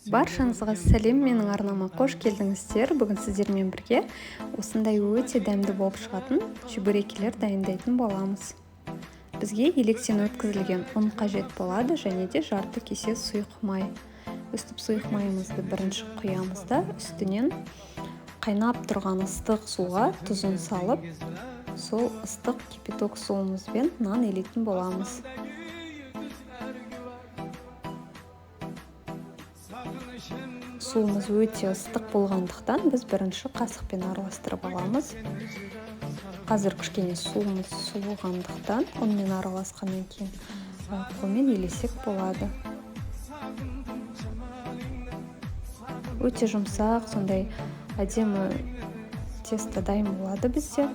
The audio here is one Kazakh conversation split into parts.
Баршаңызға сәлем, менің арнама қош келдіңіздер. Бүгін сіздермен бірге осындай өте дәмді болып шығатын чебурекилер дайындайтын боламыз. Бізге електен өткізілген ұн қажет болады және де жарты кесе сұйық май. Өстіп сұйық майымызды бірінші құямыз да, үстінен қайнап тұрған ыстық суға тұзын салып, сол ыстық кипяток суымызбен нан елейтін боламыз. Суымыз өте ыстық болғандықтан біз бірінші қасықпен араластырып аламыз. Қазір кішкене суымыз суығандықтан ұнмен араласқаннан кейін қолмен елесек болады. Өте жұмсақ, сондай әдемі тесто дайын болады бізде.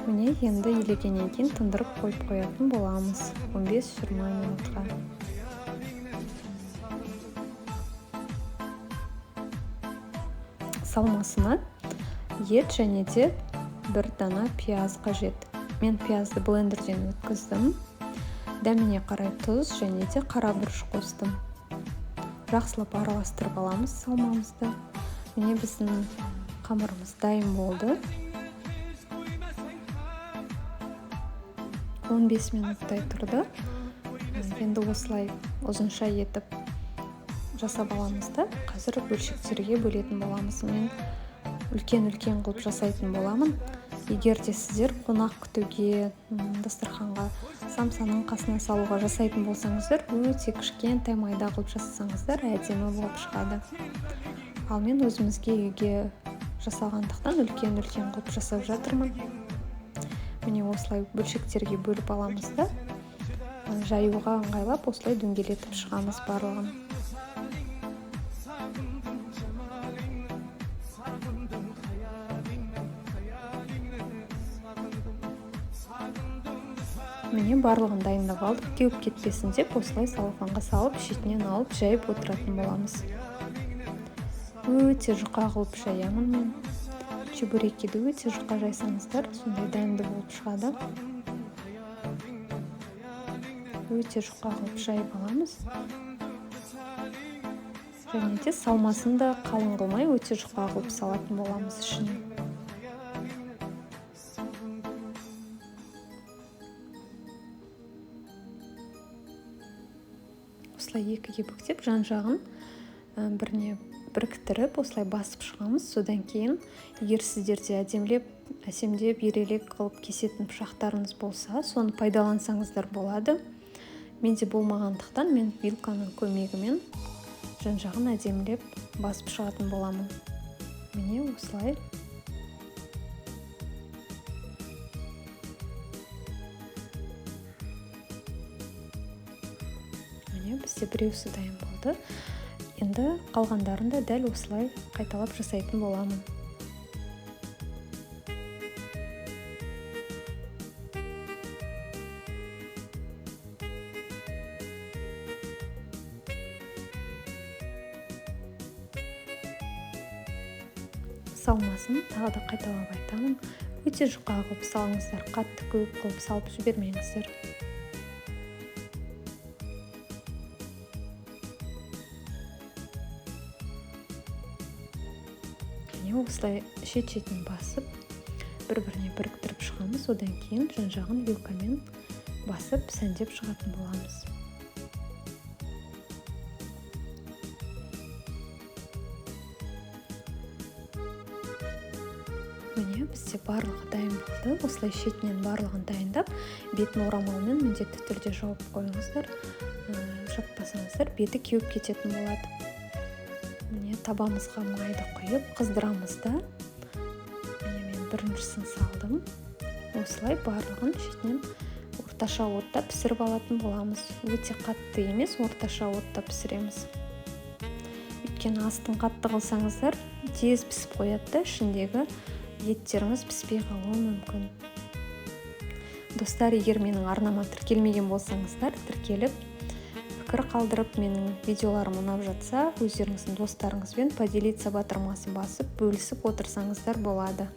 Міне енді елегеннен кейін тындырып қойып қоятын боламыз 15-20 минутқа. Салмасына ет және де бір дана пияз қажет. Мен пиязды блендерден өткіздім. Дәміне қарай тұз және де қара бұрыш қостым. Жақсылап араластырып аламыз салмамызды. Міне біздің қамырымыз дайын болды. 15 минуттай тұрды. Енді осылай ұзынша етіп жасап аламыз да, қазір бөлшектерге бөлетін боламыз. Мен үлкен-үлкен қылып жасайтын боламын. Егер де сіздер қонақ күтуге, дастарханға, самсаның қасына салуға жасайтын болсаңыздар, өте кішкентай майда қылып жасасаңыздар, әдемі болып шығады. Ал мен өзімізге үйге жасағандықтан үлкен-үлкен қылып жасап жатырмын. Міне осылай бөлшектерге бөліп аламыз да, жаюға ыңғайлап осылай дөңгелетіп шығамыз барлығын. Міне барлығын дайындап алдық, кеуіп кетпесін деп осылай салофанға салып, шетінен алып жайып отыратын боламыз. Өте жұқа қылып жаямын мен. Чебурекиді өте жұқа жайсаңыздар, сондай дәмді болып шығады. Өте жұқа қылып жайып аламыз. Және де салмасын да қалың қылмай, өте жұқа қылып салатын боламыз ішіне. Осылай екіге бүктеп, жан-жағын біріне біріктіріп, осылай басып шығамыз. Содан кейін, егер сіздерде әдемілеп, әсемдеп, ирелек қылып кесетін пышақтарыңыз болса, соны пайдалансаңыздар болады. Менде болмағандықтан мен вилканың көмегімен жан-жағын әдемілеп басып шығатын боламын. Міне осылай. Міне бізде біреусі дайын болды. Енді қалғандарын да дәл осылай қайталап жасайтын боламын. Салмасын тағы да қайталап айтамын. Өте жұқа қылып салыңыздар, қатты көп қылып салып жібермеңіздер. Міне осылай шет-шетін басып, бір-біріне біріктіріп шығамыз. Одан кейін жан-жағын вилкамен басып, сәндеп шығатын боламыз. Міне бізде барлығы дайын болды. Осылай шетінен барлығын дайындап, бетін орамалмен міндетті түрде жауып қойыңыздар. Жаппасаңыздар, беті кеуіп кететін болады. Міне табамызға майды құйып, қыздырамыз да. Міне мен біріншісін салдым. Осылай барлығын шетінен орташа отта пісіріп алатын боламыз. Өте қатты емес, орташа отта пісіреміз. Өйткені астын қатты қылсаңыздар, тез пісіп қояды да, ішіндегі еттеріңіз піспей қалуы мүмкін. Достар, егер менің арнама тіркелмеген болсаңыздар, тіркеліп, пікір қалдырып, менің видеоларым ұнап жатса, өздеріңіздің достарыңызбен поделиться батырмасын басып, бөлісіп отырсаңыздар болады.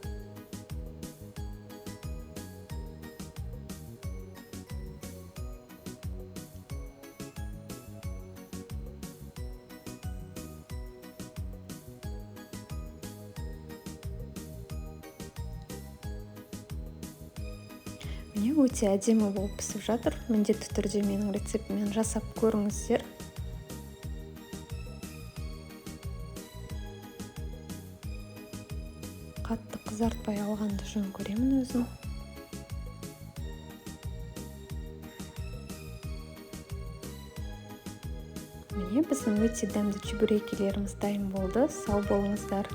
Міне, өте әдемі болып пісіп жатыр. Міндетті түрде менің рецептіммен жасап көріңіздер. Қатты қызартпай алғанды жөн көремін өзім. Міне, біздің өте дәмді чебурекилеріміз дайын болды. Сау болыңыздар.